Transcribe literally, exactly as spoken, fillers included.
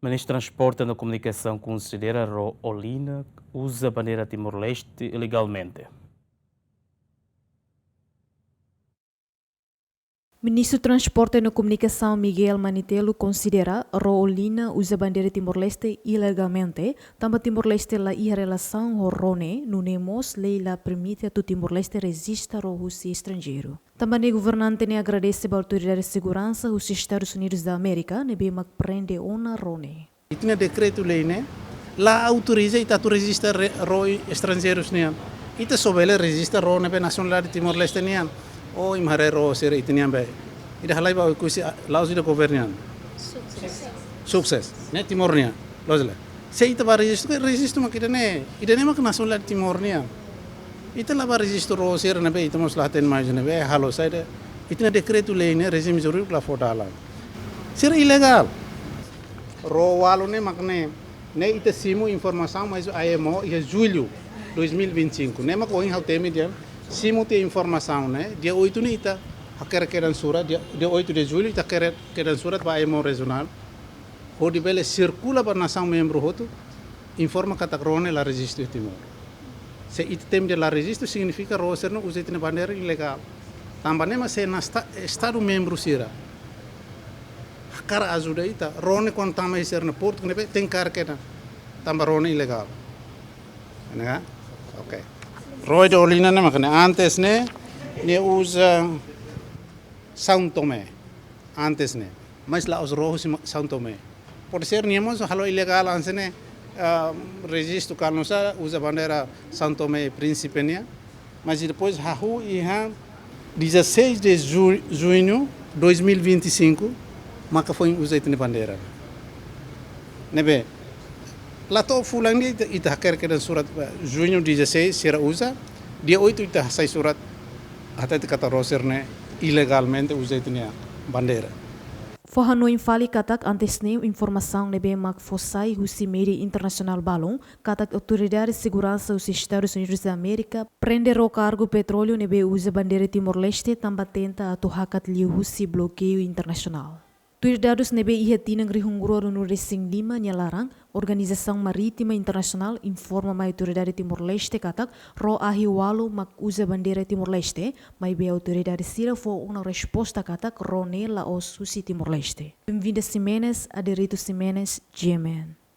Ministru Transporte no Komunikasaun konsidera ró Olina uza bandeira Timor-Leste ilegalmente. Ministru Transporte no Komunikasaun Miguel Manitelu konsidera ró Olina uza bandeira Timor-Leste ilegalmente, tanba Timor-Leste la iha relasaun ho ró ne'e, nune'e mós lei la permite atu Timor-Leste rejista ró husi estranjeiru. Tanba ne'e governante ne'e agradese ba autoridade seguransa husi Estadus Unidus da Amérika ne'ebé mak prende ona ró ne'e. Ita-nia dekretu-lei ne'e la autoriza ita atu rejista re-, ró estranjeirus nian. Ita só bele rejista ró ne'ebé nasionalidade Timor-Leste nian. Ó, imi haree ró sira ita-nian be. Ida halai ba Oekusi, a, la'ós ida governu nian. Sukses. Ne'e Timor nian. Loos ka lae? Se ita bá rejistu, ke rejistu mak ida-ne'e. Ida-ne'e mak nasionalidade Timor nian. Ita la bá rejistu ró sira ne'ebé ita mós la hatene mai ne'ebé halo saida. Ita-nia dekretu-lei ne'e, rejime jurídiku la fó dalan. Sira ilegál. Ró ualu ne'e mak ne'e, ne'e ita simu informasaun mai husi IMO iha jullu dois mil e vinte e cinco. Ne'e mak ohin ha'u temi dehan, simu tiha informasaun ne'e, dia oito ne'e ita hakerek kedan surat, dia, dia oito de julho ita hakerek kedan surat ba IMO rejionál, hodi bele sirkula ba nasaun membru hotu, informa katak ró ne'e la rejistu iha Timor. Se ita temi dehan la rejistu, signifika ró sira-ne'e uza ita-nia bandeira ilegál. Tanba ne'e mak se naran esta-, Estadu membru sira hakarak ajuda ita, ró ne'e kuandu tama iha sira-nia portu ne'ebé tenke hakerek kedan, tanba ró ne'e ilegál. Ne'e ka? Oke. Ró ida Olina ne'e mak ne'e, antes ne'e, nia uza São Tomé. Antes ne'e. Mas la'ós ró husi ma-, São Tomé. Pode ser nia mós halo ilegál hanesan ne'e, ah, rejistu ka nusá, uza bandeira São Tomé e Príncipe nian. Mas depois hahú iha dezasseis de ju-, junho dois mil e vinte e cinco, maka foin uza ita-nia bandeira. Ne'ebé, la to'o fulan ida ita, ita hakerek kedan surat, eh, junho dezasseis sira uza, dia oito ita hasai surat hatete katak ró sira-ne'e ilegalmente uza ita-nia bandeira. Fó hanoin fali katak antes ne'e informasaun ne'ebé mak fó sai husi média internasionál balun, katak autoridade seguransa husi Estadus Unidus da Amérika prende ró kargu petróleu ne'ebé uza bandeira Timor-Leste tanba tenta atu hakat liu husi blokeiu internasionál. Tuir dadus ne'ebé iha tinan rihun rua ruanulu-resin-lima nia laran, Organizasaun Marítima Internasionál informa mai autoridade Timor-Leste katak ró ahi ualu mak uza bandeira Timor-Leste, maibé autoridade sira fó ona resposta katak ró ne'e la'ós husi Timor-Leste. Benvinda Ximenes, Aderito Ximenes, G M N.